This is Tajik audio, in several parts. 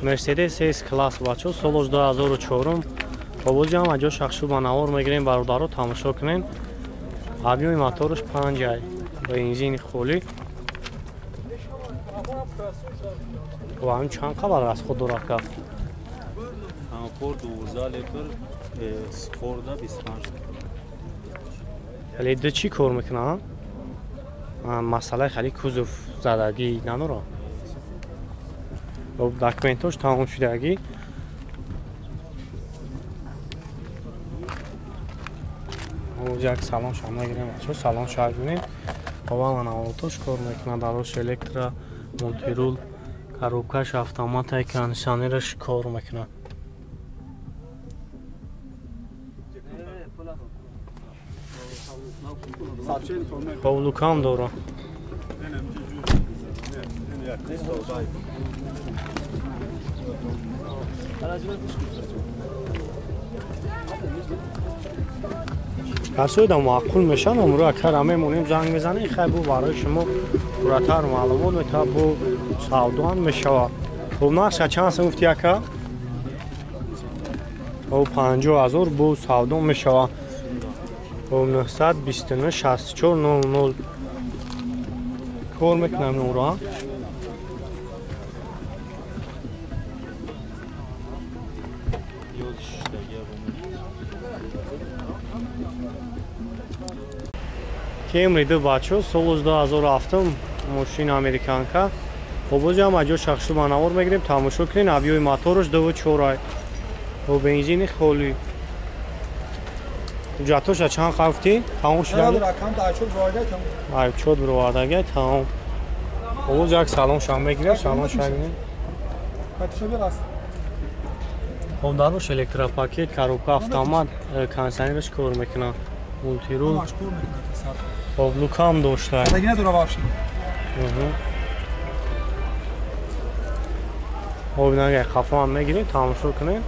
Мерседес С класс бачо, солош 2004. Обози ҳам аҷо шахшу ба навор мегирем, бародаро тамошо кунен. Объёми моторш 5 ай, бензини холӣ. Ва ҳам чанд қабар расход дорад ка? Комфорт 12 литр, спорда 25. Хеле ду чӣ кор мекунад? Масъалаи хеле кузов задагӣ надорад. Документош тамом шудагӣ. Як салон шам мегирем, бачо, салон шар бинем. Ова манавотош кор мекунад, дарош электро, мультирул, коробкаш автомат, кондиционераш кор мекунад. Хоб лукам дора. Касои да маъқул мешан, умро акара мемонем, занг мезанем, хай бу барои шумо пурратар маълумот мета, бу савдоам мешавад. Хоб нархша чанд сум гуфти ака? Хоб 50 000 бу савдо мешавад. Хоб 929 64 00 кор мекунам умро. Кемри ду бачо, солош 2007 мошин американка. Обози ҳам аҷо шахшу ба навор мегирем, тамошо кунен. Объёми моторш 2.4 ай. Бо бензини холӣ. Ҳуҷҷатоша чанд қафти? Тамом шуда? Айчод бировардагай, тамом. Обози як салон шам мегирем, салон шам мегирем. Хоб дарош электропакет, коробка автомат, кондиционераш кор мекунад. Мультирул. Хоб лукам дошта. Хоб нагай хафо ҳам мегирем, тамошо кунем.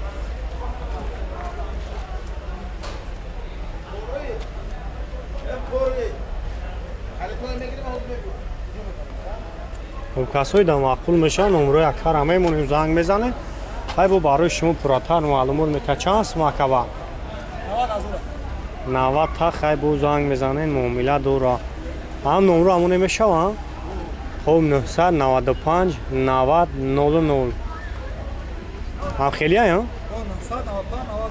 Хоб касои да маъқул мешаванд, умрои акара мемонем, занг мезанем. Хай бо барои шумо пурратар маълумот мета. Чанд сум акаба? 90 та. Хай бо занг мезанем, муомила дора. Ҳам номро ҳамоне мешаванд? Хоб 995 90 00. Ҳам хелия, ё? 995 90 00.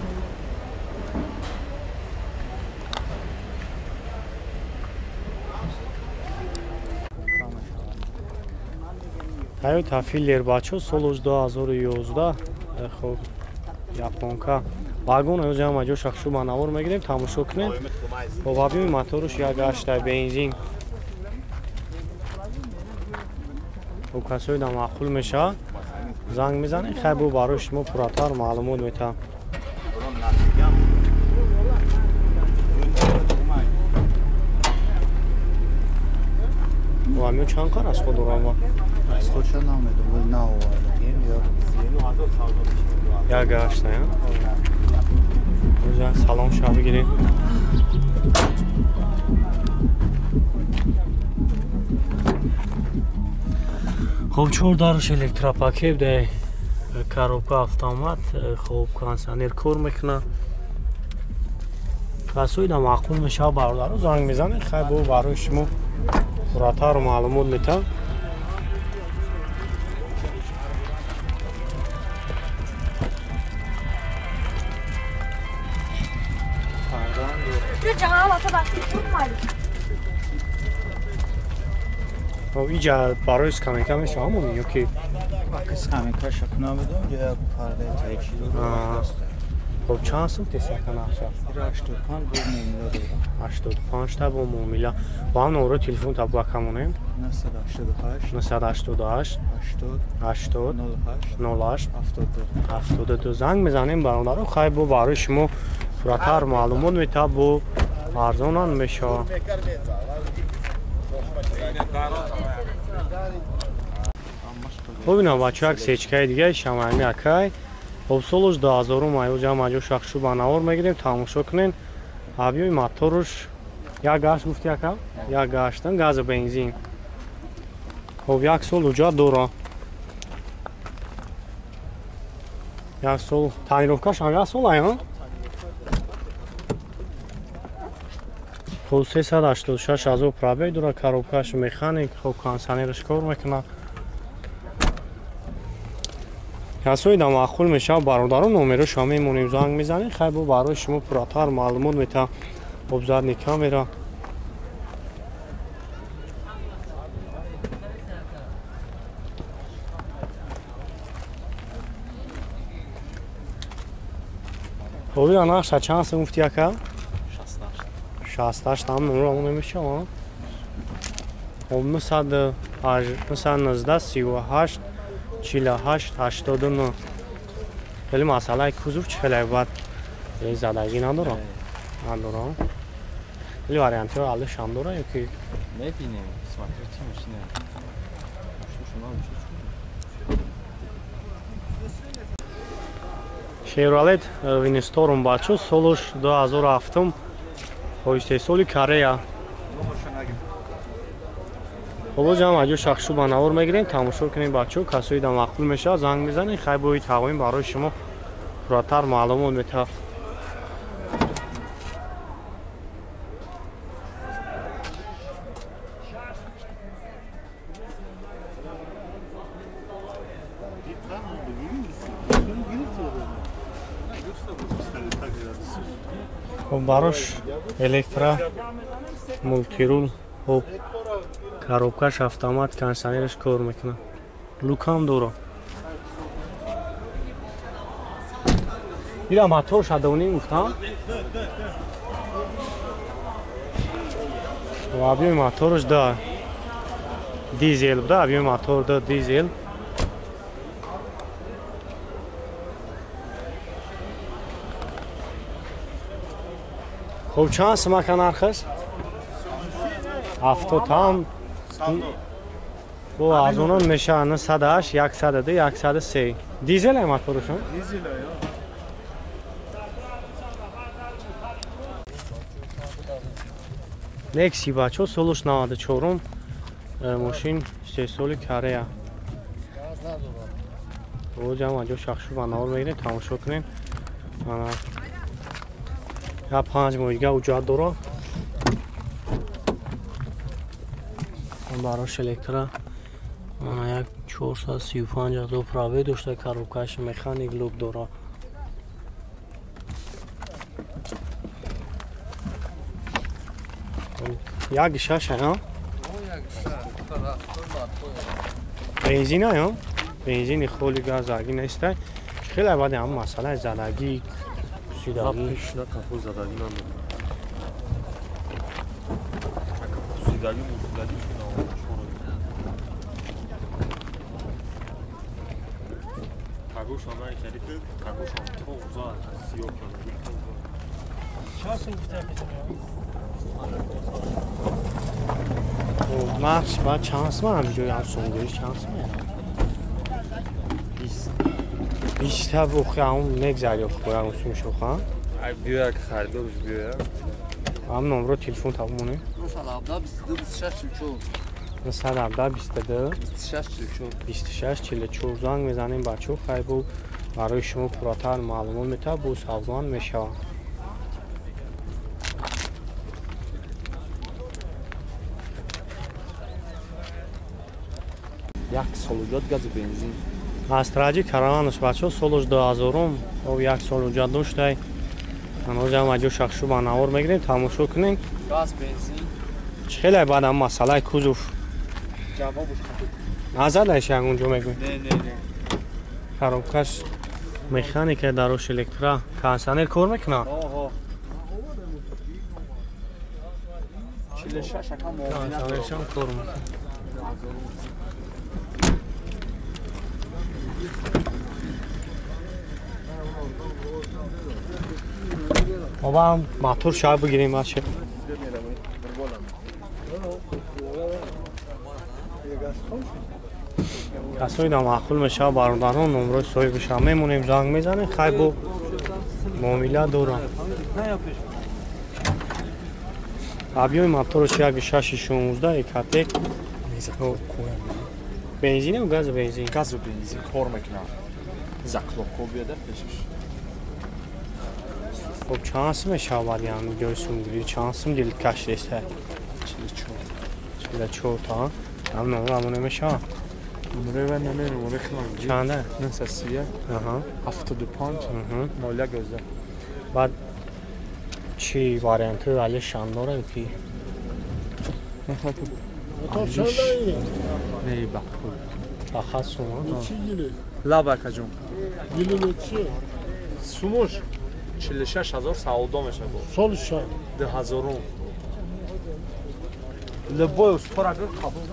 Toyota Filler бачо, солош 2011. Хоб японка. Вагон ҳозир ҳам аҷо шахшу ба навор мегирем, тамошо кунем. Хоб объёми моторш 1.8 бензин. Хоб касои да маъқул мешавад, занг мезанем, хай бо барои шумо пурратар маълумот метаҳам. Ва чанд қар аз худ дорам? Аз худша намедонам, наовардагим ё як гашт, не? Оҷа салом ша бигирем. Хоб чор дарш электропакет дай, коробка автомат, хоб кондиционер кор мекунад. Касои да маъқул мешавад, бародаро занг мезанед, хай бо барои шумо пурратар маълумот метаҳам. Иҷа барои скамейка мешавад ҳамон ё ки? Скамейка шакна будам, як пардаи тайчи дорам. Хоб чанд сум тесака нақша? 85 бо муомила дорам. 85 та бо муомила. Бо ҳам номро телефон та блокамонем? 988 988 80 80 08 08 72 72. Занг мезанем бародаро, хай бо барои шумо пурратар маълумот метаҳад, бо арзонам мешавад. Хоб ина бачо, як сечкаи дигаи шамаами акай. Хоб солош 2000 ай, оҷа маҷо шахшу ба навор мегирем, тамошо кунен. Объёми моторш як гашт гуфти ака? Як гаштан, газу бензин. Хоб як сол уҷа дора. Як сол тонировкаш ҳам як сол ай, ҳа? Хоб 386 ҳазор пробег дора, коробкаш механик, хоб кондиционераш кор мекунад. Касои да маъқул мешавад бародарон, номероша мемонем, занг мезанем, хай бо барои шумо пурратар маълумот метаҳам. Хоб задний камера. Хоб ира нақша чанд сум гуфти ака? 68 ҳам номро ҳамон намешавад. Хоб 919 38 48 89. Хеле масъалаи кузов чӣ хеле бад задагӣ надорам. Надорам. Хеле вариантҳои алишам дора ё ки мебинем, смотрите машина. Chevrolet Windstorm бачо солш 2007 истеҳсоли Корея. Ҳоло ҷамъ аҷо шахшу ба навор мегирем, тамошо кунем бачо, касои да маъқул мешавад, занг мезанем, хай бои тағоим барои шумо пурратар маълумот метаҳад. Хоб барош электро мултирул, хоб коробкаш автомат, кондиционераш кор мекунад. Лукам дора. Ира мотор шадоним гуфтам. Ва объёми мотораш да дизел буда, объёми мотор да дизел. Хоб чанд сум ака нархаш? 70 ҳам. Бо аз онон мешавад 908, 102, 103. Дизел ай моторашон? Дизел ай. Некси бачо солуш 94 мошин истеҳсоли Корея. О ҷамъ аҷо шахшу ба навор мегирем, тамошо кунем. Ана я 5 моҳ дига уҷат дора. Барош электро ана як 435 ҳазор пробег дошта, коробкаш механик лук дора. Як шаш ҳа? Бензин ҳа? Бензини холи газ аги нестай. Хеле баъди ҳам масъалаи задагӣ пусидагӣ. Пеш на капо задагӣ надорад. Пусидагӣ мусидагӣ Нархш ба чанд сум ҳамиҷо ям сумгирӣ чанд сум? 20 бухи ҳамун мегзари охи бояд сум шоха. Ай биёяк харидорш биёяк. Ҳам номро телефон табумонем. 917 22 26 44. 917 22 26 44. 26 44 занг мезанем бачо, хай бу барои шумо пурратар маълумот метаҳад, бо савдоам мешавад. Як сол уҷат газу бензин. Астраҷи караванаш бачо солуш 2000 об як сол уҷат доштай. Ҳанӯзам аҷо шахшу ба навор мегирем, тамошо кунем. Газ бензин. Чӣ хеле баъдам масъалаи кузов. Ҷавобаш хату. Назадаиш ягон ҷо мегӯй? Не, не, не. Коробкаш механика, дарош электро, кондиционер кор мекунад? Оҳо. 46 ака муомила. Кондиционершам кор мекунад. Бобам мотор шаб бигирем бача. Касои да маъқул мешавад бародарон, номрои соҳибаша мемонем, занг мезанем, хай бо муомила дорам. Объёми мотораш 1.616 Экотек. Бензин ё газу бензин? Газу бензин кор мекунад. Заклопко биёда пешаш. Хоб чанд сум мешавад яъне ҷои сумгирӣ? Чанд сум дил кашидеста? 44. 44 та? Ҳам номер ҳамон намешавад? Номере номере хелам. Чанда? 931 75 01 11. Баъд чӣ вариантҳои алишам дорад ки? Не, ба пул. Фақат сума? Лаб акаҷон. Сумуш 46 000 савдо мешавад. Соли чанд? 2000. Любой устора қабул.